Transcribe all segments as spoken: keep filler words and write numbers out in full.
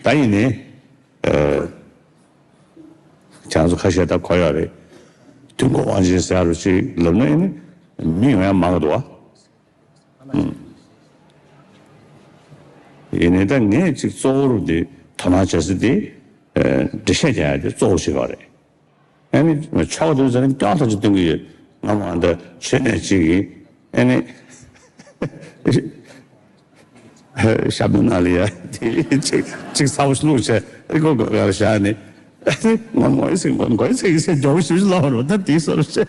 ད་ཡིན་ནའི། ཨ། ཁྱེད་ཚོ་ཁ་ཤས་ད་གོ་ཡོད་རེད། དུས་འཁོར་དབང་ཆེན་ཟེར་རུ་ཅིག་ལབ་ན་ཡིན་ནའི་མི་ཡོང་ཡ་མང་གི་འདུག་བ། ཡིན་ནའི་ད་ངས་ཅིག་གཙོ་བོར་འདི་དོ་སྣང་བྱེད་ས་འདི། ཨ། འགྲེལ་བཤད་རྒྱག་ཡ་དེ་གཙོ་བོ་ཞིག་ཡོད་རེད། ཨ་ནི་ཆོག་དུས་ཙམ་ཀྱང་ཐག་ཆོད་སྟོན་གྱི་ཡོད། ང་མ་འདི་ཆོས་ནས་ཅིག་གིས་ཨ་ནི་ཞྭ་མོའི་ནང་ལ་ཡ་དེ་ཅིག་ཅིག་ཚ་བོ་ཞིག་བླུགས་བྱས་ཨི་ཁོ་ག་ལ་བཞག་ནས་ཨ་ནི་ང་མགོ་ཡི་ཚིག་མགོ་ཡི་ཚིག་ཟེར་མགྱོགས་ཞུ་ཞུ་ལབ་རོགས་ད་དེའི་སོར་བྱས།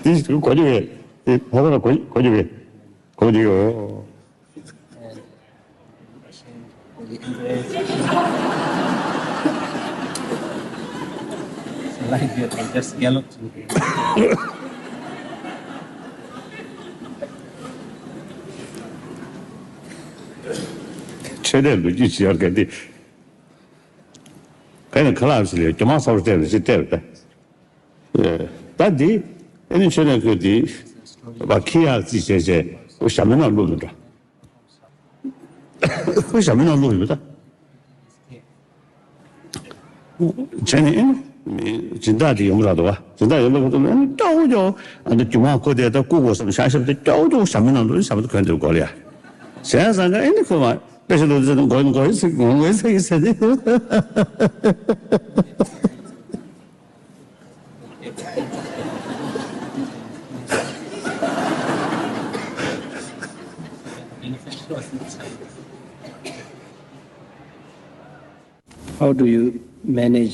དེ་ཞིག་གོ་རྒྱུ་བས་དེ་ཧོ་ཁ་ལ་གོ་གོ་རྒྱུ་བས་གོ་རྒྱུ་ཡོད། Like that, I just gallop through here. ཆོས་དད་ལོ་རྒྱུས་ཅི་ཡང་གལ་ཏེ། གལ་ཏེ་ཁ་ལག་ཞིག་ལས་རྒྱུ་མ་ཚ་བོ་བལྟས་ནས་ཅི་བལྟས་པ་ད། ད་འདི་ཨེ་ནི་ཆོས་ནས་ཁོས་འདི་བ་ཁི་ཡར་རྩིས་བྱས་བྱས་ཞྭ་མོའི་ནང་བླུགས་ཡོད་འདྲ། ཞྭ་མོའི་ནང་བླུགས་ཡོད་ད། བྱས་ནས་ཨེ་ནི་སྦྱིན་བདག་དེ་ཡོང་གི་ར་འདུག་བ། སྦྱིན་བདག་ཡོང་གི་ར་འདུག་ཨེ་ནི་སྐྱོ་བོ་སྐྱོ་བོ་ཨ་འདི་རྒྱུ་མ་ཁོ་དེ་ད་བཀུག་དགོས་བསམ་ཤ་ཤབ་དེ་སྐྱོ་བོ་སྐྱོ་བོ་ཞྭ་མོའི་ནང་བླུགས་ཞྭ་མོ་དེ་གོན་དེ་གོ་ལ་ཡ། བྱས་ཙང་ཀ་ཨེ་ནི་ཁོ་མ། དཔེ་ཆ་ལོ་ཙེ་དང་མགོ་མགོ་ཡི་ཚིག་མགོ་མགོ་ཡི་ཚིག་ཡི་ཚིག་དེ། How do you manage